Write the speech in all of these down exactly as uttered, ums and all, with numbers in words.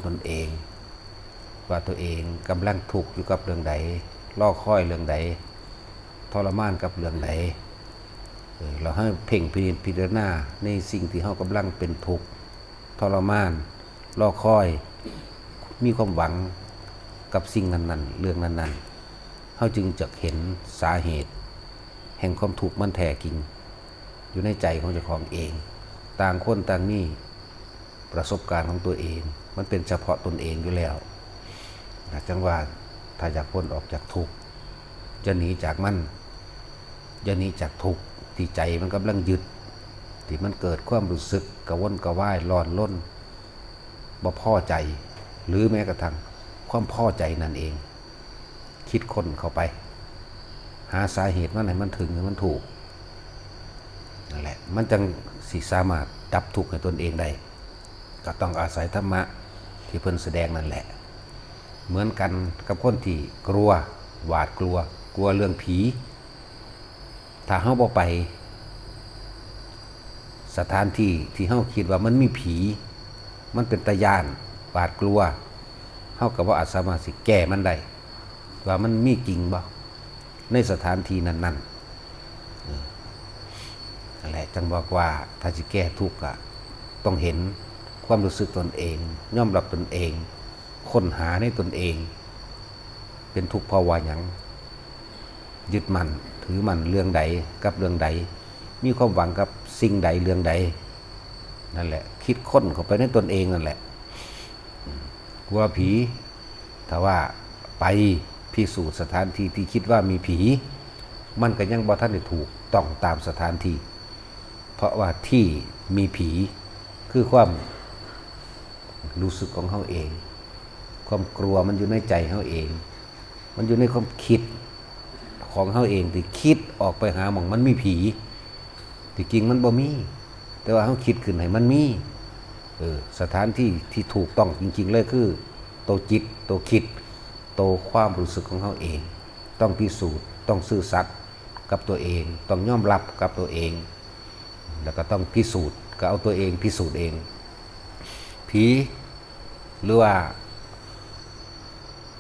ตนเอง ว่าตัวเองกำลังทุกข์อยู่กับเรื่องใด รอคอยเรื่องใด ทรมานกับเรื่องใด เออ เราให้เพ่งพินิจพิจารณาในสิ่งที่เรากำลังเป็นทุกข์ ทรมาน รอคอย มีความหวังกับสิ่งนั้นๆ เรื่องนั้นๆ เราจึงจะเห็นสาเหตุแห่งความทุกข์มันแท้จริง อยู่ในใจของเจ้าของเอง ต่างคนต่างมีประสบการณ์ของตัวเอง มันเป็นเฉพาะตนเองอยู่แล้วนะ จังว่าถ้าอยากพ้นออกจากทุกข์ จะหนีจากมัน จะหนีจากทุกข์ที่ใจมันกำลังยึด ที่มันเกิดความรู้สึกกระวนกระวายร้อนรน บ่พอใจ หรือแม้กระทั่งความพอใจนั่นเอง คิดค้นเข้าไป หาสาเหตุมันให้มันถึงให้มันถูก นั่นแหละ มันจังสิสามารถดับทุกข์ให้ตนเองได้ ก็ต้องอาศัยธรรมะที่เพิ่นแสดงนั่นแหละ เหมือนกันกับคนที่กลัว หวาดกลัว กลัวเรื่องผี ถ้าเราบ่ไป สถานที่ที่เราคิดว่ามันมีผี มันเป็นตาย้าน หวาดกลัว เราก็บ่อาจสามารถสิแก้มันได้ ว่ามันมีจริงบ่ ในสถานที่นั้นๆ เออ นั่นแหละ จังบอกว่าถ้าสิแก้ทุกข์อะ ต้องเห็นความรู้สึกตนเอง ยอมรับตนเอง ค้นหาในตนเอง เป็นทุกข์เพราะว่าหยัง ยึดมั่นถือมั่นเรื่องใดกับเรื่องใด มีความหวังกับสิ่งใดเรื่องใด นั่นแหละ คิดค้นเข้าไปในตนเองนั่นแหละ อืม กลัวผี ถ้าว่าไปพิสูจน์สถานที่ที่คิดว่ามีผี มันก็ยังบ่ทันได้ถูกต้องตามสถานที่ เพราะว่าที่มีผีคือความรู้สึกของเราเอง ความกลัวมันอยู่ในใจเราเอง มันอยู่ในความคิดของเราเองที่คิดออกไปหาหม่องมันมีผี ที่จริงมันบ่มี แต่ว่าเราคิดขึ้นให้มันมี เออ สถานที่ที่ถูกต้องจริงๆเลยคือ โตจิต โตคิด โตความรู้สึกของเราเอง ต้องพิสูจน์ ต้องซื่อสัตย์กับตัวเอง ต้องยอมรับกับตัวเอง แล้วก็ต้องพิสูจน์ ก็เอาตัวเองพิสูจน์เอง ผี หรือว่า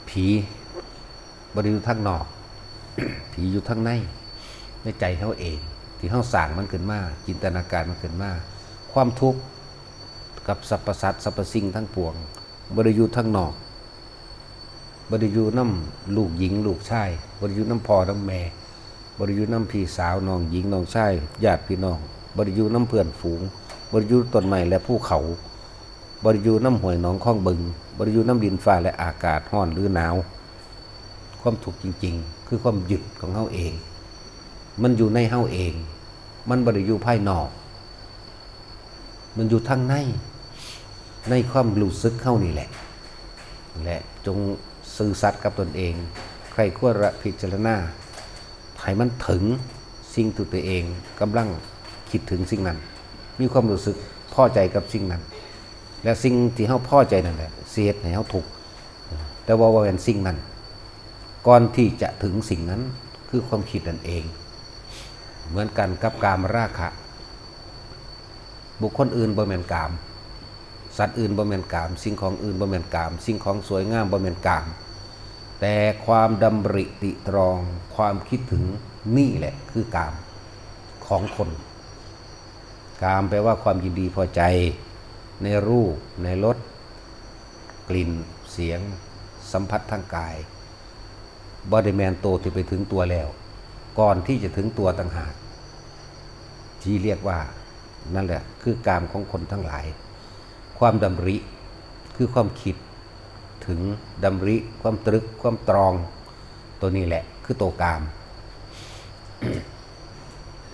ผีบ่ได้อยู่ทางนอก ผีอยู่ทางใน ในใจเราเอง ที่เราสร้างมันขึ้นมา จินตนาการมันขึ้นมา ความทุกข์กับสรรพสัตว์สรรพสิ่งทั้งปวง บ่ได้อยู่ทางนอก บ่ได้อยู่นำลูกหญิงลูกชาย บ่ได้อยู่นำพ่อนำแม่ บ่ได้อยู่นำพี่สาวน้องหญิงน้องชาย ญาติพี่น้อง บ่ได้อยู่นำเพื่อนฝูง บ่ได้อยู่ต้นไม้และภูเขา บ่ได้อยู่นำห้วยหนองคลองบึง บ่ได้อยู่นำดินฟ้าและอากาศร้อนหรือหนาว ความทุกข์จริงๆ คือความยึดของเราเอง มันอยู่ในเราเอง มันบ่ได้อยู่ภายนอก มันอยู่ทางใน ในความรู้สึกเรานี่แหละ และจงซื่อสัตย์กับตนเอง ใคร่ครวญและพิจารณา ให้มันถึงสิ่งที่ตัวเองกำลังคิดถึงสิ่งนั้น มีความรู้สึกพอใจกับสิ่งนั้น และสิ่งที่เราพอใจนั่นแหละสิเฮ็ดให้เราทุกข์ แต่ว่าบ่แม่นสิ่งนั้น ก่อนที่จะถึงสิ่งนั้น คือความคิดนั่นเอง เหมือนกันกับกามราคะ บุคคลอื่นบ่แม่นกาม สัตว์อื่นบ่แม่นกาม สิ่งของอื่นบ่แม่นกาม สิ่งของสวยงามบ่แม่นกาม แต่ความดำริตริตรอง ความคิดถึงนี่แหละคือกามของคน กามแปลว่าความยินดีพอใจในรูป ในรส กลิ่น เสียง สัมผัสทางกาย บ่ได้แม่นโตที่ไปถึงตัวแล้ว ก่อนที่จะถึงตัวต่างหาก ที่เรียกว่า นั่นแหละคือกามของคนทั้งหลาย ความดำริ คือความคิดถึง ดำริ ความตรึก ความตรอง ตัวนี้แหละคือตัวกาม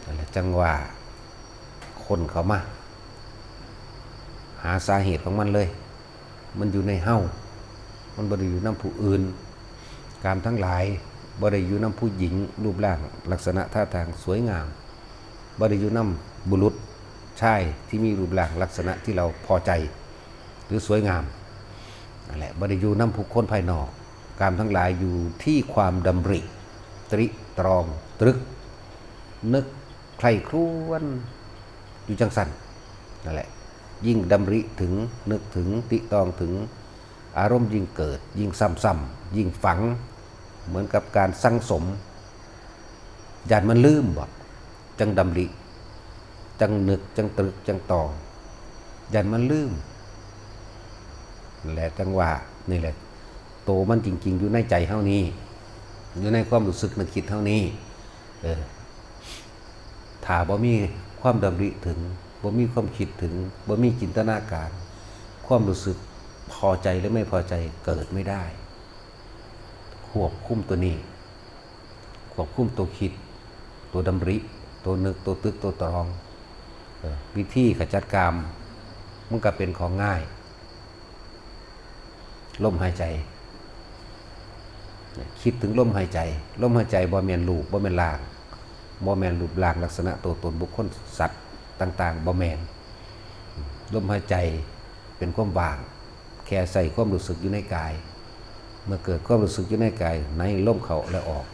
นั่นแหละจังว่า ค้นเข้ามา หาสาเหตุของมันเลย มันอยู่ในเฮา มันบ่ได้อยู่นำผู้อื่น กามทั้งหลายบ่ได้อยู่นำผู้หญิงรูปร่างลักษณะท่าทางสวยงาม บ่ได้อยู่นำบุรุษชายที่มีรูปร่างลักษณะที่เราพอใจ หรือสวยงาม นั่นแหละ บ่ได้อยู่นำผู้คนภายนอก กามทั้งหลายอยู่ที่ความดำริ ตริตรอง ตรึก นึก ใคร่ครวญ อยู่จังซั่น นั่นแหละ ยิ่งดำริถึง นึกถึง ตริตรองถึง อารมณ์ยิ่งเกิด ยิ่งซ้ำๆ ยิ่งฝัง เหมือนกับการสั่งสม ย้านมันลืมบ่ จั่งดำริ จั่งนึก จั่งตรึก จั่งตรอง ย้านมันลืม และจั่งว่า นี่แหละ โตมันจริงๆ อยู่ในใจเฮานี่ อยู่ในความรู้สึกนึกคิดเฮานี่ เออ ถ้าบ่มีความดำริถึง บ่มีความคิดถึง บ่มีจินตนาการ ความรู้สึกพอใจหรือไม่พอใจเกิดไม่ได้ ควบคุมตัวนี้ ควบคุมตัวคิด ตัวดำริ ตัวนึก ตัวตึก ตัวตรอง เออ วิธีขจัดกาม มันก็เป็นของง่าย ลมหายใจ คิดถึงลมหายใจ ลมหายใจบ่แม่นรูป บ่แม่นร่าง บ่แม่นรูปร่างลักษณะตัวตนบุคคลสัตว์ต่างๆ บ่แม่น ลมหายใจเป็นความว่าง แค่ใส่ความรู้สึกอยู่ในกาย เมื่อเกิดความรู้สึกอยู่ในกาย ในลมเข้าและออก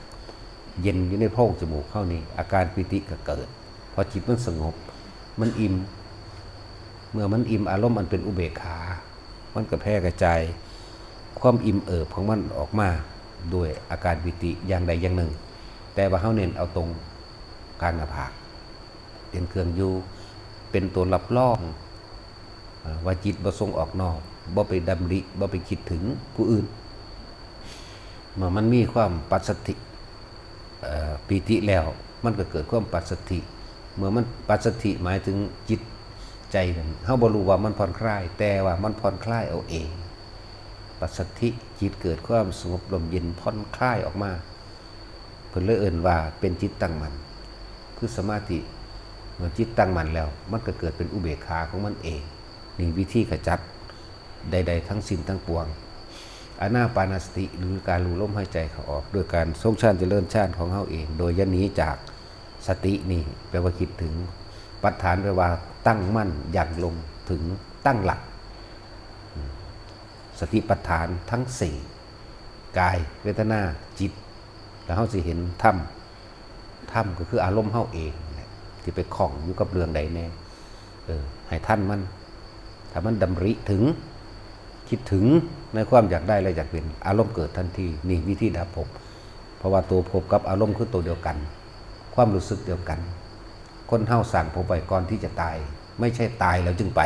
เย็นอยู่ในโพรงจมูกเฮานี่ อาการปีติก็เกิด พอจิตมันสงบ มันอิ่ม เมื่อมันอิ่ม อารมณ์อันเป็นอุเบกขา มันก็แผ่กระจายความอิ่มเอิบของมันออกมา ด้วยอาการปีติอย่างใดอย่างหนึ่ง แต่ว่าเฮาเน้นเอาตรงกลางหน้าผาก เป็นเครื่องอยู่ เป็นตัวรับรอง เอ่อ ว่าจิตบ่ส่งออกนอก บ่ไปดำริ บ่ไปคิดถึงผู้อื่น เมื่อมันมีความปัสสัทธิ เอ่อ ปีติแล้ว มันก็เกิดความปัสสัทธิ เมื่อมันปัสสัทธิหมายถึงจิตใจนั่น เฮาบ่รู้ว่ามันผ่อนคลาย แต่ว่ามันผ่อนคลายเอาเอง ปัสสัทธิ จิตเกิดความสงบร่มเย็นผ่อนคลายออกมา เพิ่นเลยเอิ้นว่าเป็นจิตตั้งมั่น คือสมาธิ เมื่อจิตตั้งมั่นแล้ว มันก็เกิดเป็นอุเบกขาของมันเอง นี่วิธีขจัดใดๆ ทั้งสิ้นทั้งปวง อานาปานสติ หรือการรู้ลมหายใจเข้าออก โดยการทรงฌานเจริญฌานของเฮาเอง โดยอย่าหนีจากสตินี่ แปลว่าคิดถึง ปัฏฐาน แปลว่าตั้งมั่น หยั่งลง ถึง ตั้งหลัก สติปัฏฐานทั้งสี่ กาย เวทนา จิต แล้วเฮาสิเห็นธรรม ธรรมก็คืออารมณ์เฮาเองนั่นแหละ ที่ไปคล้องอยู่กับเรื่องใดแน่ เออ ให้ทันมัน ถ้ามันดำริถึง คิดถึงในความอยากได้และอยากเป็น อารมณ์เกิดทันที นี่วิธีดับภพ เพราะว่าตัวภพกับอารมณ์คือตัวเดียวกัน ความรู้สึกเดียวกัน คนเฮาสร้างภพไว้ก่อนที่จะตาย ไม่ใช่ตายแล้วจึงไป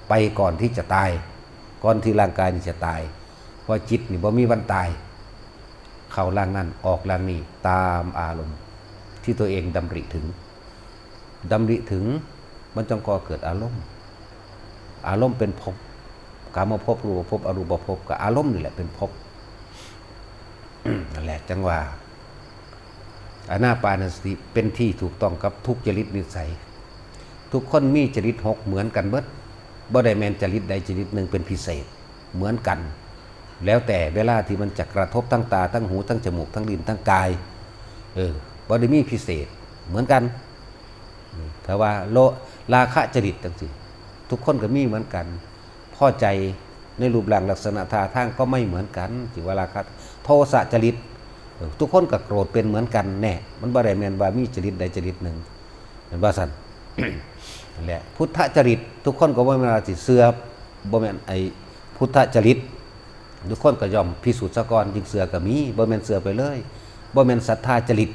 ไปก่อนที่จะตาย ก่อนที่ร่างกายนี่จะตาย เพราะจิตนี่บ่มีวันตาย เข้าร่างนั้น ออกร่างนี้ ตามอารมณ์ที่ตัวเองดำริถึง ดำริถึง มันจั่งก่อเกิดอารมณ์ อารมณ์เป็นภพ กามภพ รูปภพ อรูปภพ ก็อารมณ์นี่แหละเป็นภพ นั่นแหละจั่งว่า อานาปานสติเป็นที่ถูกต้องกับทุกจริตนิสัย ทุกคนมีจริตหกเหมือนกันเบิด บ่ได้แม่นจริตใดจริตหนึ่งเป็นพิเศษ เหมือนกัน แล้วแต่เวลาที่มันจะกระทบทั้งตา ทั้งหู ทั้งจมูก ทั้งลิ้น ทั้งกาย เออ บ่ได้มีพิเศษ เหมือนกัน ถ้าว่าโล ราคะจริตจั่งซี้ ทุกคนก็มีเหมือนกัน พอใจในรูปร่างลักษณะท่าทางก็ไม่เหมือนกัน ที่ว่าราคะ โทสะจริต เออ ทุกคนก็โกรธเป็นเหมือนกันแน่ มันบ่ได้แม่นว่ามีจริตใดจริตหนึ่ง แม่นว่าซั่น นั่นแหละ พุทธจริต ทุกคนก็บ่แม่นว่าสิเชื่อ บ่แม่นไอ้พุทธจริต ทุกคนก็ย่อมพิสูจน์ซะก่อน จึงเชื่อก็มี บ่แม่นเชื่อไปเลย บ่แม่นศรัทธาจริต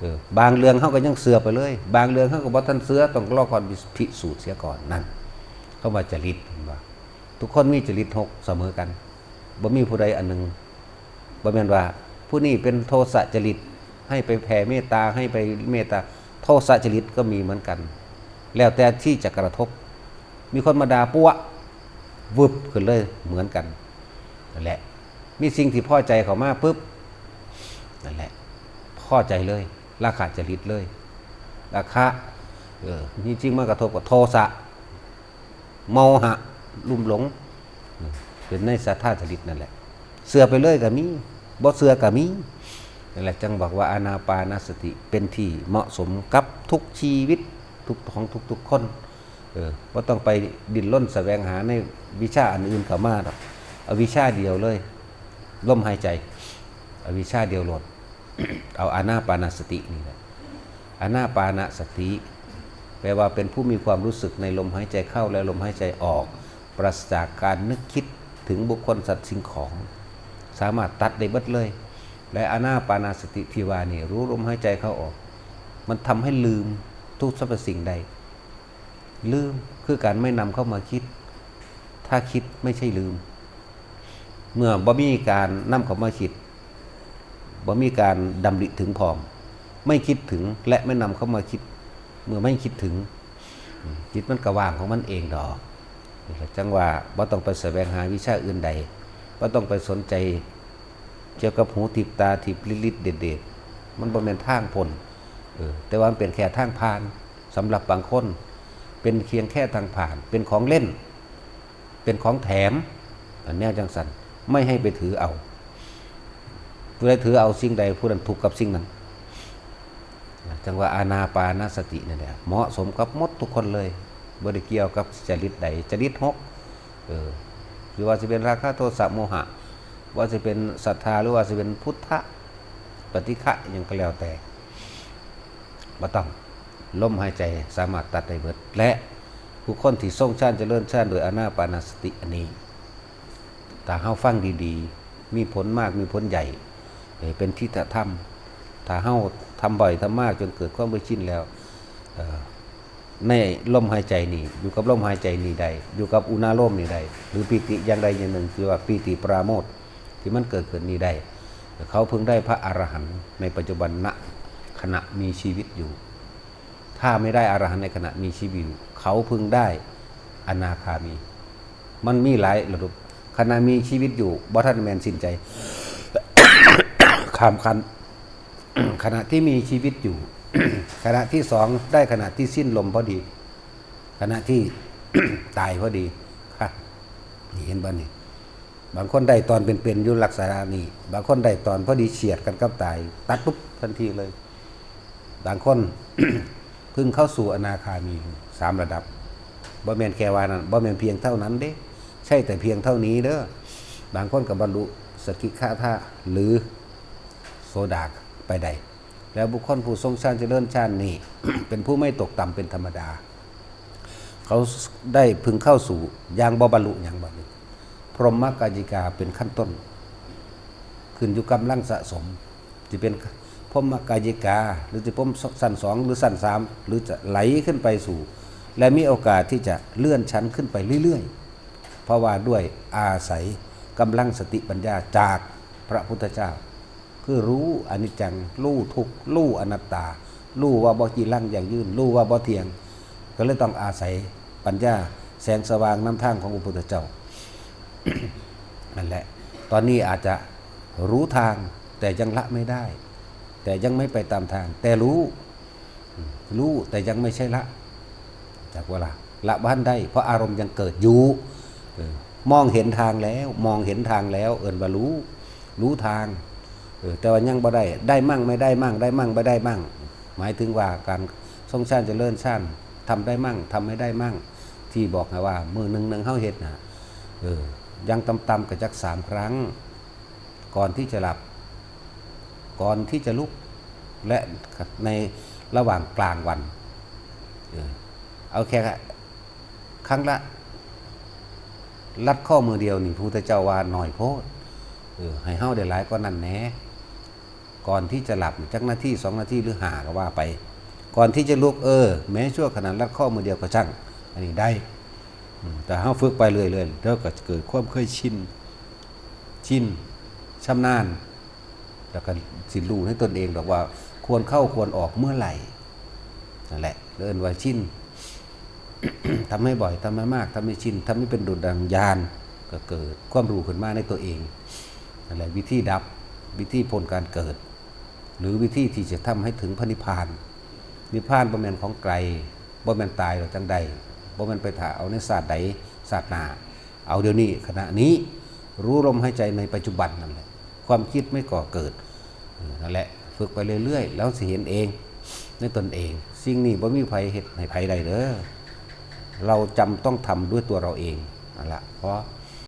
เออ บางเรื่องเฮาก็ยังเชื่อไปเลย บางเรื่องเฮาก็บ่ทันเชื่อ ต้องรอก่อนพิสูจน์เสียก่อน นั่น คำว่าจริต เห็นบ่ ทุกคนมีจริตหกเสมอกัน บ่มีผู้ใดอันหนึ่ง บ่แม่นว่าผู้นี้เป็นโทสะจริต ให้ไปแผ่เมตตา ให้ไปเมตตา โทสะจริตก็มีเหมือนกัน แล้วแต่ที่จะกระทบ มีคนมาด่าปั๊ว วึบขึ้นเลย เหมือนกัน นั่นแหละ มีสิ่งที่พอใจเข้ามาปุ๊บ นั่นแหละ พอใจเลย ราคะจริตเลย ราคะ เออ นี่จริงมากระทบกับโทสะ โมหะ ลุ่มหลง เป็นในศรัทธาจริตนั่นแหละ เชื่อไปเลยก็มี บ่เชื่อก็มี นั่นแหละจั่งบอกว่าอานาปานสติเป็นที่เหมาะสมกับทุกชีวิต ทุก ของทุกๆคน เออ บ่ต้องไปดิ้นรนแสวงหาในวิชาอันอื่นเข้ามาดอก เอาวิชาเดียวเลย ลมหายใจ เอาวิชาเดียวโลด เอาอานาปานสตินี่แหละ อานาปานสติ แปลว่าเป็นผู้มีความรู้สึกในลมหายใจเข้าและลมหายใจออก ปราศจากการนึกคิด ถึงบุคคลสัตว์สิ่งของ สามารถตัดได้เบิดเลย และอานาปานาสติที่ว่านี่ รู้ลมหายใจเข้าออก มันทำให้ลืมทุกสรรพสิ่งได้ ลืมคือการไม่นำเข้ามาคิด ถ้าคิดไม่ใช่ลืม เมื่อบ่มีการนำเข้ามาคิด บ่มีการดำริถึงพร้อม ไม่คิดถึงและไม่นำเข้ามาคิด เมื่อไม่คิดถึง จิตมันก็ว่างของมันเองดอก จังว่าบ่ต้องไปแสวงหาวิชาอื่นใด บ่ต้องไปสนใจ เกี่ยวกับหูทิพย์ตาทิพย์ฤทธิ์เดชเดช มันบ่แม่นทางพ้น เออ แต่ว่ามันเป็นแค่ทางผ่าน สำหรับบางคน เป็นเพียงแค่ทางผ่าน เป็นของเล่น เป็นของแถม อันแนวจังสัน ไม่ให้ไปถือเอา ผู้ใดถือเอาสิ่งใด ผู้นั้นทุกข์กับสิ่งนั้น จังว่าอานาปานสตินั่นแหละ เหมาะสมกับหมดทุกคนเลย บ่ได้เกี่ยวกับจริตใด จริตหก เออ หรือว่าสิเป็นราคะโทสะโมหะ ว่าสิเป็นศรัทธา หรือว่าสิเป็นพุทธะ ปฏิฆะ หยังก็แล้วแต่ บ่ต้อง ลมหายใจสามารถตัดได้เบิด และบุคคลที่ทรงฌานเจริญฌานโดยอานาปานสติอันนี้ ถ้าเฮาฟังดีๆ มีผลมาก มีผลใหญ่ เอ่อ เป็นทิฏฐธรรม ถ้าเฮาทำบ่อยทำมากจนเกิดความเคยชินแล้ว เอ่อ ในลมหายใจนี่ อยู่กับลมหายใจนี่ได้ อยู่กับอุณาโลมนี่ได้ หรือปีติอย่างใดอย่างหนึ่ง คือว่าปีติปราโมทย์ที่มันเกิดขึ้นนี่ได้ เขาเพิ่งได้พระอรหันต์ในปัจจุบัน ณ ขณะมีชีวิตอยู่ ถ้าไม่ได้อรหันต์ในขณะมีชีวิตอยู่ เขาเพิ่งได้อนาคามี มันมีหลายระดับ ขณะมีชีวิตอยู่ บ่ทันแม่นสิ้นใจ ข้ามขั้น ขณะที่มีชีวิตอยู่ ขณะที่สองได้ขณะที่สิ้นลมพอดี ขณะที่ ตายพอดี ค่ะ นี่เห็นบ่นี่ บางคนได้ตอนเป็นๆ อยู่ลักษณะนี้ บางคนได้ตอนพอดีเฉียดกันกับตาย ตัดปุ๊บทันทีเลย บางคน เพิ่งเข้าสู่อนาคามีสามระดับ บ่แม่นแค่ว่านั้น บ่แม่นเพียงเท่านั้นเด้ ใช่แต่เพียงเท่านี้เด้อ บางคนก็บรรลุสกิทาคา หรือโสดาไปได้ แล้วบุคคลผู้ทรงฌานเจริญฌานนี่ เป็นผู้ไม่ตกต่ำเป็นธรรมดา เขาได้พึงเข้าสู่อย่างบ่บรรลุหยังบ่นี่ พรหมกายิกาเป็นขั้นต้น ขึ้นอยู่กำลังสะสม จะเป็นพรหมกายิกา หรือจะพรหมชั้นสองหรือชั้นสาม หรือจะไหลขึ้นไปสู่ และมีโอกาสที่จะเลื่อนชั้นขึ้นไปเรื่อยๆ เพราะว่าด้วยอาศัยกำลังสติปัญญาจากพระพุทธเจ้า คือรู้อนิจจัง รู้ทุกข์ รู้อนัตตา รู้ว่าบ่จีรังยั่งยืน รู้ว่าบ่เที่ยง ก็เลยต้องอาศัยปัญญาแสงสว่างนำทางของพระพุทธเจ้า นั่นแหละ ตอนนี้อาจจะรู้ทาง แต่ยังละไม่ได้ แต่ยังไม่ไปตามทาง แต่รู้ รู้แต่ยังไม่ใช่ละ จากเวลา ละบ่ทันได้ เพราะอารมณ์ยังเกิดอยู่ เออ มองเห็นทางแล้ว มองเห็นทางแล้ว เอิ้นว่ารู้ รู้ทาง เออ แต่ว่ายังบ่ได้ ได้มั่งไม่ได้มั่ง ได้มั่งไม่ได้มั่ง หมายถึงว่าการทรงฌานเจริญฌาน ทำได้มั่ง ทำไม่ได้มั่ง ที่บอกให้ว่ามื้อหนึ่งหนึ่งเฮาเฮ็ดน่ะ เออ อย่างต่ำๆ ก็จักสามครั้ง ก่อนที่จะหลับ ก่อนที่จะลุก และในระหว่างกลางวัน เออ เอาแค่ครั้งละ ลัดข้อมือเดียวนี่ พระพุทธเจ้าว่าน้อยโพด เออ ให้เฮาได้หลายกว่านั้นแหน่ ก่อนที่จะหลับ จักนาที สองนาที หรือห้าก็ว่าไป ก่อนที่จะลุก เออ แม้ชั่วขณะลัดข้อมือเดียวก็ช่าง อันนี้ได้ อืม แต่เฮาฝึกไปเรื่อยๆ เดี๋ยวก็เกิดความเคยชิน ชิน ชำนาญ แล้วก็สิรู้ในตนเองดอกว่าควรเข้าควรออกเมื่อไหร่ นั่นแหละ เอิ้นว่าชิน ทำให้บ่อย ทำให้มาก ทำให้ชิน ทำให้เป็นดุจดังญาณ ก็เกิดความรู้ขึ้นมาในตัวเอง นั่นแหละ วิธีดับ วิธีพ้นการเกิด หรือวิธีที่จะทำให้ถึงพระนิพพาน นิพพานบ่แม่นของไกล บ่แม่นตายแล้วจั่งได้ บ่แม่นไปถ่าเอาในชาติใด ชาติหน้า เอาเดี๋ยวนี้ ขณะนี้ รู้ลมหายใจในปัจจุบันนั่นแหละ ความคิดไม่ก่อเกิด เออ นั่นแหละ ฝึกไปเรื่อยๆ แล้วสิเห็นเอง ในตนเอง สิ่งนี้บ่มีไผเฮ็ดให้ไผได้เด้อ เราจำต้องทำด้วยตัวเราเอง นั่นละ เพราะ